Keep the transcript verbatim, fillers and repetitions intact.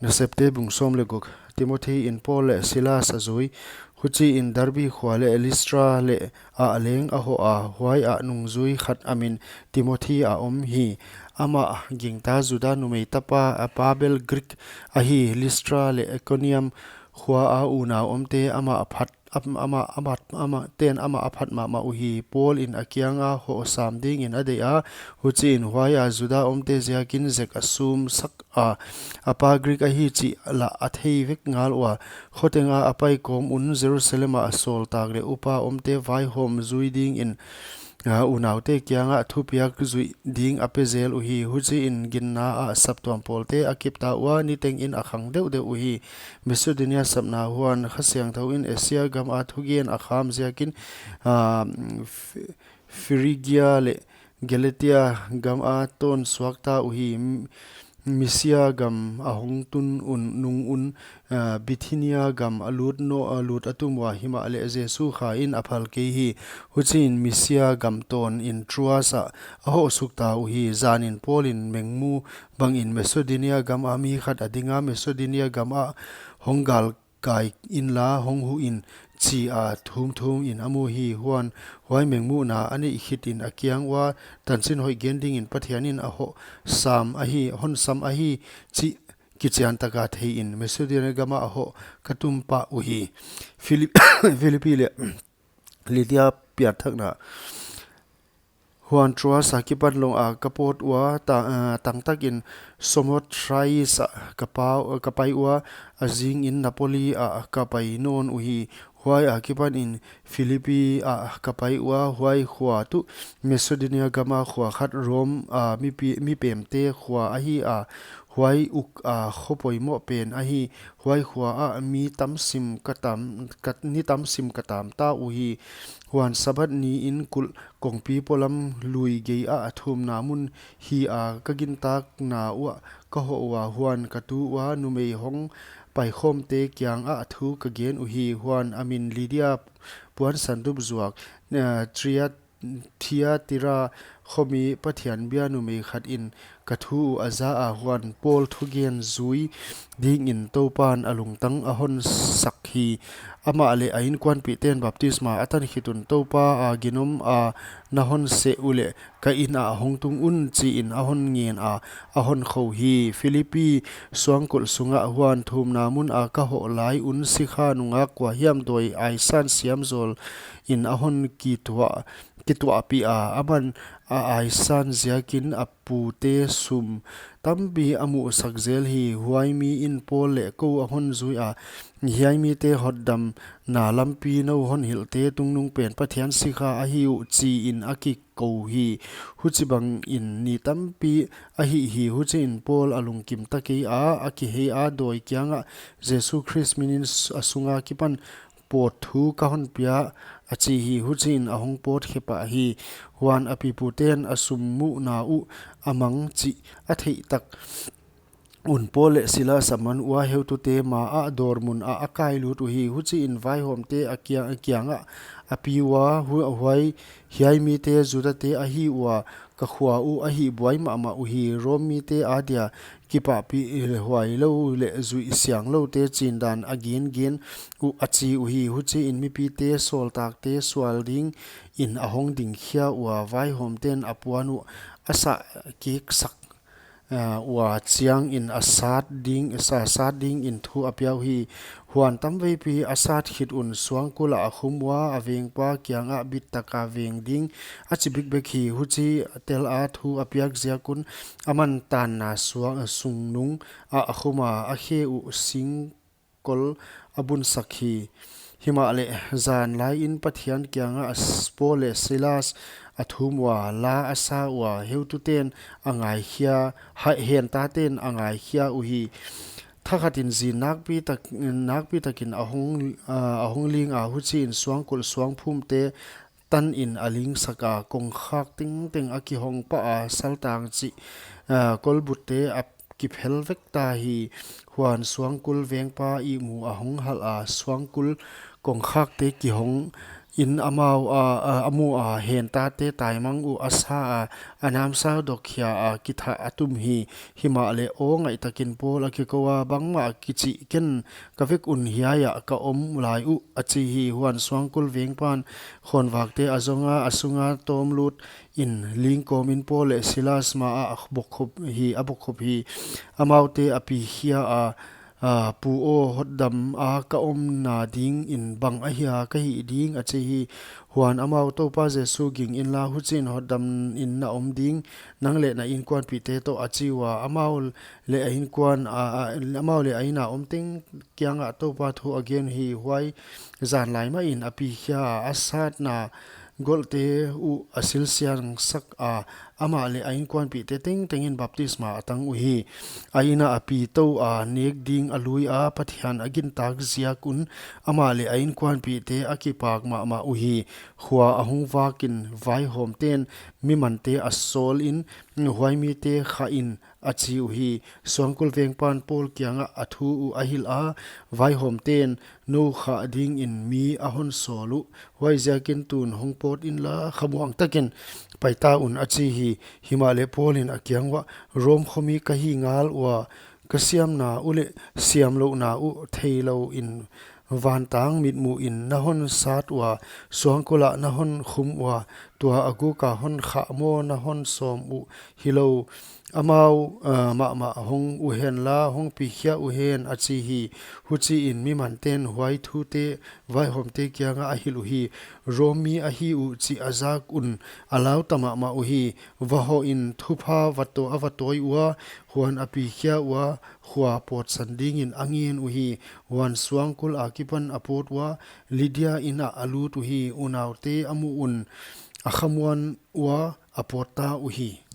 Nasepte bung sawm leh guk. Timothi in Paul leh Silas a zui. Huchiin Derbe khua leh Listra leh ah leng a hoh a, huaiah nungzui khat a min Timothi a om hi. Amah gingta Juda numei tapa, a pa bel Greek ahi. Listra leh Ikonium khua a unau omte amah phat am- amah, amah, amah, ten amah a phat mahmah uhi. Paul in a kianga hoh sam dingin a deih a, huchiin huaia Juda omte ziakin zek a sum sak a, a pa Greek ahi chih lah a thei vek ngal ua. Khotenga a pai kawm un Jerusalem ah a sawltak leh upa omte vaihawm zui dingin, a, unaute kiangah thupiak zuih ding a pe zel uhi. Huchiin ginna ah saptuam pawlte a kipta ua, nitengin a khang deuhdeuh uhi. Macedonia sapna. Huan Kha Siangthou in Asia gam a thugen a kham ziakin, a, F-, Phrygia leh Galatia gam a tawn suakta uhi. M-, Mysia gam a hong tun un nung un, a, Bithynia gam a lut no, a, lut a tum ua, himahleh Jesu Kha in a phal kei hi. Huchiin Mysia gam tawnin Troas ah a hoh sukta uhi. Zanin Paul in mengmu bangin Macedonia gam a mi khat a dinga, Macedonia gam ah hong galkai inla hong huh in, chi a thumthum in a mu hi. Huan huai mengmuhna a neih khitin a kiang ua, tanchin hoih gen dingin Pathian in a hoh sam ahi, hon sam ahi chih kichian taka theiin Macedonia gam ah a hoh ka tum pah uhi. Philip-, Philippi leh Lydia pianthakna. Huan Troas a kipan long a ka pawt ua, ta-, a, tangtakin Samothrace ah ka pa-, ka pai ua, a zingin Neapoli ah ka pai nawn uhi. Huai a kipanin Philippi ah ka pai ua, huai khua tuh Macedonia gam a khua khat, Rom a mipi-, mipemte khua ahi a, huai uk a kho poimoh pen ahi. Huai khua ah mi tam sim ka tam, ka, ni tam sim ka tam ta uhi. Huan Sabbath niin kulh kongpi polam lui gei ah thumna mun hi a, ka gintakna uah ka hoh ua, huan ka tu ua numei hong paikhawmte kiangah thu ka gen uhi. Huan a min Lydia, puansan dup zuak, eh, Tria-, Thiatira khomi Pathian bia numei khat in ka thu uh a za a. Huan Paul thugen zui dingin Toupan a lungtang a hon sak hi. Amah leh a inkuanpihten baptisma a tan khit un Toupa a ginom a na hon seh uleh ka inn ah hong tung un, chiin a hon ngen a, a hon khou hi. Philippi suangkulh sungah. Huan thumna mun a ka hoh lai un sikha nungak kua hiam dawi aisan siam zawlin a hon kituah, kituahpih a, aman a aisan ziakin a pute sum tampi a muhsak zel hi. Huai mi in Paul leh kou a hon zui a, hiai mite hotdamna lampi nou hon hilhte tungnung pen Pathian sikha ahi uh, chiin a kikou hi. Huchibangin ni tampi a hih hi. Huchiin Paul a lungkim ta kei a, a kihei a, dawi kiangah Jesu Khrist minin s-, a sunga kipan pawt thu ka hon pia, a chi hi. Huchiin a hong pawt khe pah hi. Huan a piputen a sum muhna uh a mang chih a theih tak un Paul leh Silas a man ua, heutute ma ah dawr mun ah a kai lut uhi. Huchiin vaihawmte a kia-, kiangah a pi ua, hu-, huai hiai mite Judate ahi ua, ka khua uh a hih buai mahmah uhi. Rom mite adia kipahpih huai lou leh zuih siang loute chindan a gingen uh, a chi uhi. Huchiin mipite sawltakte sual dingin a hong dingkhia ua, vaihawmten a puan uh a sah kik sak, ah, ua chiangin a sat ding, sa-, sat dingin thu a pia uhi. Huan tamveipi a sat khit un suangkul ah a khum ua, a vengpa kiangah bit taka veng ding a chi bikbek hi. Huchi tel a thu a piak ziak un aman tanna suang, sungnung ah a khum a, a khe uh singkol a bunsak hi. Himahleh zan laiin Pathian kiangah s-, Paul leh Silas a thum ua, la a sa ua, heututen a ngaikhia, ha-, hentaten a ngaikhia uhi. Thakhatin zin nakpi tak, nakpi takin a hong, ah, a hong ling a, huchiin suangkulh suangphumte tanin a lingsak a, kongkhak tengteng a kihong pah a, saltang chih, ah, kolbutte a kiphel vek ta hi. Huan suangkul vengpa ihmu a hong halh a, suangkul kongkhakte kihong in amau a, a, a mu a, hentate taimang uh a sa a, a namsau dok khia a, kithah a tum hi. Himahleh aw ngaihtakin Paul a kikou a, bangmah kichih ken, ka vek un hiai ah ka om lai uh, a chi hi. Huan suangkul vengpan khonvakte a zong a, a sunga tawmlut in lingkawmin Paul leh Silas ma ah a bokkhup hi, a bokkhup hi. Amaute a pikhia a, a, Pu aw, hotdam a ka omna dingin bang ahia ka hih ding, a chi hi. Huan amau, Toupa Jesu ging inla, huchiin hotdamin na om ding, nang leh na inkuanpihte toh, a chi ua. Amau leh a inkuan a, a, amau leh a inn a om teng kiangah Toupa thu a gen hi. Huai zan lai mahin a pikhia a, a satna golhte uh a silsiangsak a, amah leh a inkuanpihte tengtengin baptisma a tang uhi. A inn ah a pi tou a, nek ding a lui a, Pathian a gintak ziak un amah leh a inkuanpihte a kipak mahmah uhi. Khua a hong vakin vaihawmten mimante a sawlin, huai mite khahin, a chi uhi. Suangkul vengpan Paul kiangah a thu uh a hilh a, vaihawmten nou khah dingin mi a hon sawl uh. Huaiziakin tun hong pawt inla, khamuang takin paita un, a chi hi. Himahleh Paulin a kiang uah, Rom khomi ka hi ngal ua, ka siamna uh leh siamlouhna uh theilouin vantang mitmuhin na hon sat ua, suangkul ah na hon khum ua, tua a guk a hon khah maw na hon sawm uh hilou, amau, ah, mahmah hong uhenla, hong pikhia uhen, a chi hi. Huchiin mimanten huai thute vaihawmte kiangah a hilh uhi. Rom mi ahi uh chih a zak un a lau ta mahmah uhi. Va hohin thupha va taw, a va tawi ua, huan a pikhia ua, khua pawtsan dingin a ngen uhi. Huan suangkul akipan a pawt ua, Lydia inn ah a lut uhi. Unaute a muh un a khamuan ua, a pawt ta uhi.